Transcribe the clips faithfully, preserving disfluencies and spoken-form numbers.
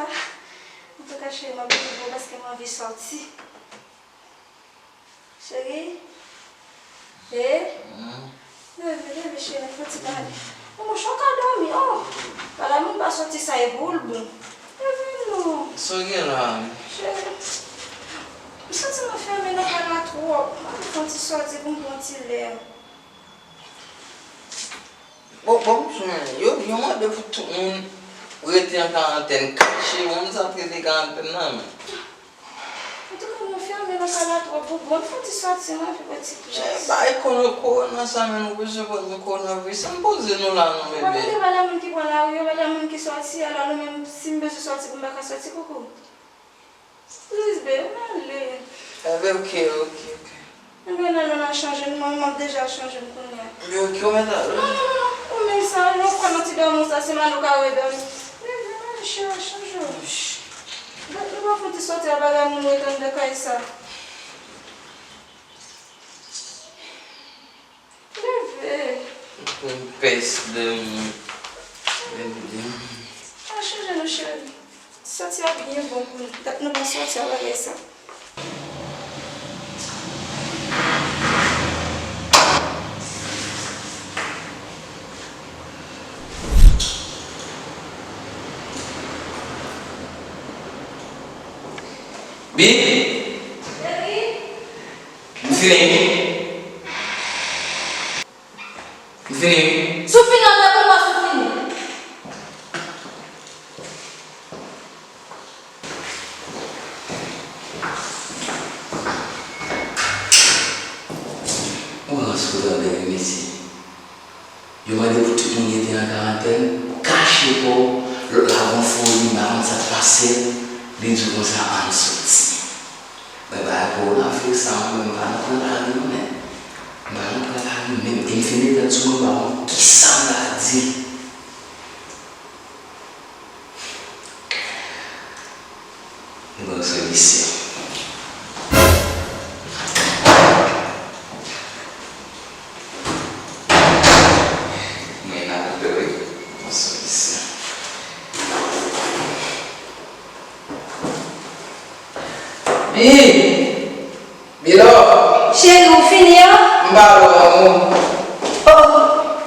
Antouka, cheri, m ap vin pou ou paske m anvi sòti. Cheri? E? Leve, leve, cheri, fò ti pale. Bon, mouche, ou ka dòmi, oh! Bagay moun pa sòti sa e pou l bon. Leve non. Sa w gen la? Cheri, m santi m anfèmen nan kay la twòp. M anvi fè yon ti sòti pou m pran ti lè. Bon, bon, yo, yo mande pou tout moun rete an karantèn, kache, moun sa t rete karantèn nan, men. Antouka, m anfèmen nan kay la twòp, bon, bon, fò ti sòti, m anvi pran ti plas. Bay kono-, kowona sa, men, nou bezwen pran yon kowonaviris, ann poze nou la, non, bebe. Ou pa tande pale a moun ki pran lari yo, pale a moun ki sòti, alò nou menm, si m bezwen sòti, pou m pa ka sòti, koukou. Please, babe, m ale. Enben, ok, ok, ok. Enben, nan, nan, nan, chanje m, mwen, mwen deja chanje m kounye a. Enben, ok, ou mèt ale. Non, non, non, non, ou menm sa, non, kwè nan ti dòmi w sa, se mal ou ka redòmi. Leve, m ale, cheri, chanje w. Gad, nou pa fouti sòti a bagay moun ret anndan kay sa. Leve. Yon pès de moun. Leve de moun. Pa chanje non, cheri. Sòti a byen bon pou nou. Dat nou pa sòti a bagay sa. Bi? M fini wi. M fini wi. Si w fini, an tankou mwen, si w fini. Ou rans pou tande wi, mesye. Yo mande pou tout moun rete an karantèn, kache kò w, lòt la gon foli, m pa konn sa k pase l, li di w konsa, ann soti. Mwen pa nan kowonaviris sa, mwen menm, m pa nan pran lari non, men. M pa nan pran lari menm, e m fin detann sou mwen, m pa konn kisa m ta di. Nou ban solisyon. Mwen la tou wi. Ban solisyon. Bi! Bilò! Cheri, ou fini an? M pa wè w ankò. Oh,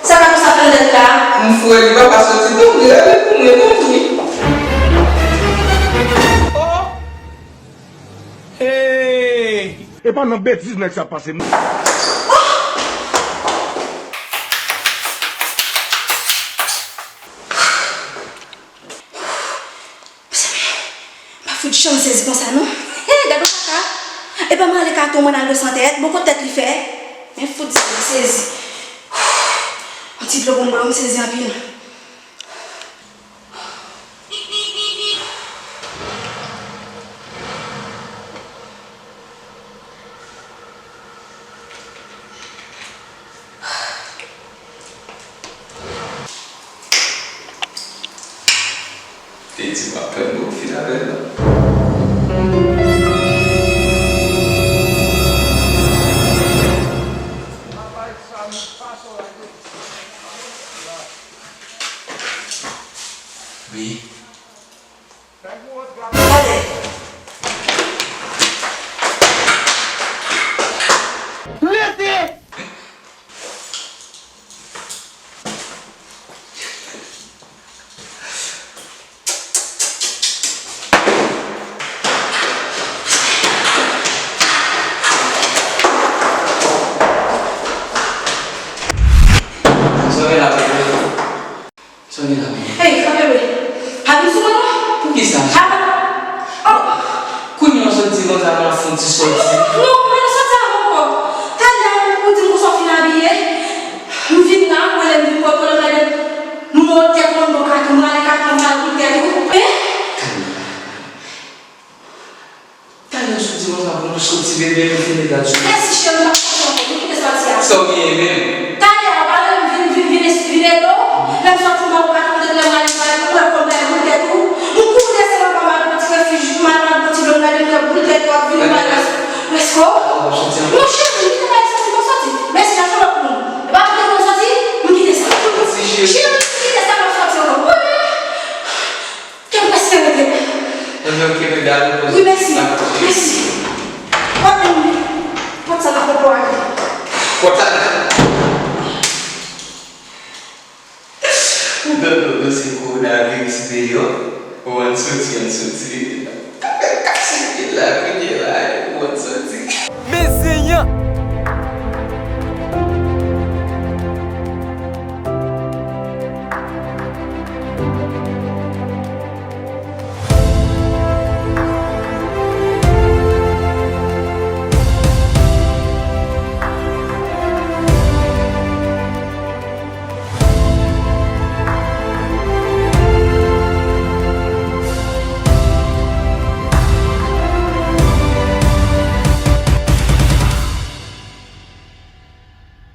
sa pa konsa fè nèt la? M fre, li pa ka soti non, li rete pou mwen, tanpri. Oh! Hey! E pa nan betiz nèg sa pase m. Mezanmi, m pa fout janm sezi konsa non. Hey, gad yon kaka. Epa m ale katon mwen al dosantèt, bon kot tèt li fè. Men fout sezi. Yon ti dlo pou m bwè, m sezi anpil. Te di m ap fè m yon fin avè l la. Wi. Gade. Rete! Sa w gen la, bebe? Sa w gen la, bebe? Hey, kanpe wi. Pa vin sou mwen non. Poukisa? Apa. Oh. Kounye a w sot di konsa, m ap fè yon ti sòti. Non, non, pa nan sòti ankò. Talè a ou di m konsa w fin abiye. M vin la, ou wè lè m vin kote w la, m gade m monte kòm yon katon, m rale katon, m al boule tèt ou. Hein? Talè a w sot di konsa pou nou soti, bebe, nou fin detann sou. Mèsi, cheri, m pa soti ankò, nou kite sòti a. Sa w genyen menm? Talè a, w pa wè m vin, vin, vin, vin ede w? Lè m sòti, m ba w katon, lè m ale, m ale, ou wè kòm m al boule tèt ou. M kouri desann anba, m al pran ti refij, m al, m al pran ti dlo, m gade m wè boule tèt ou ap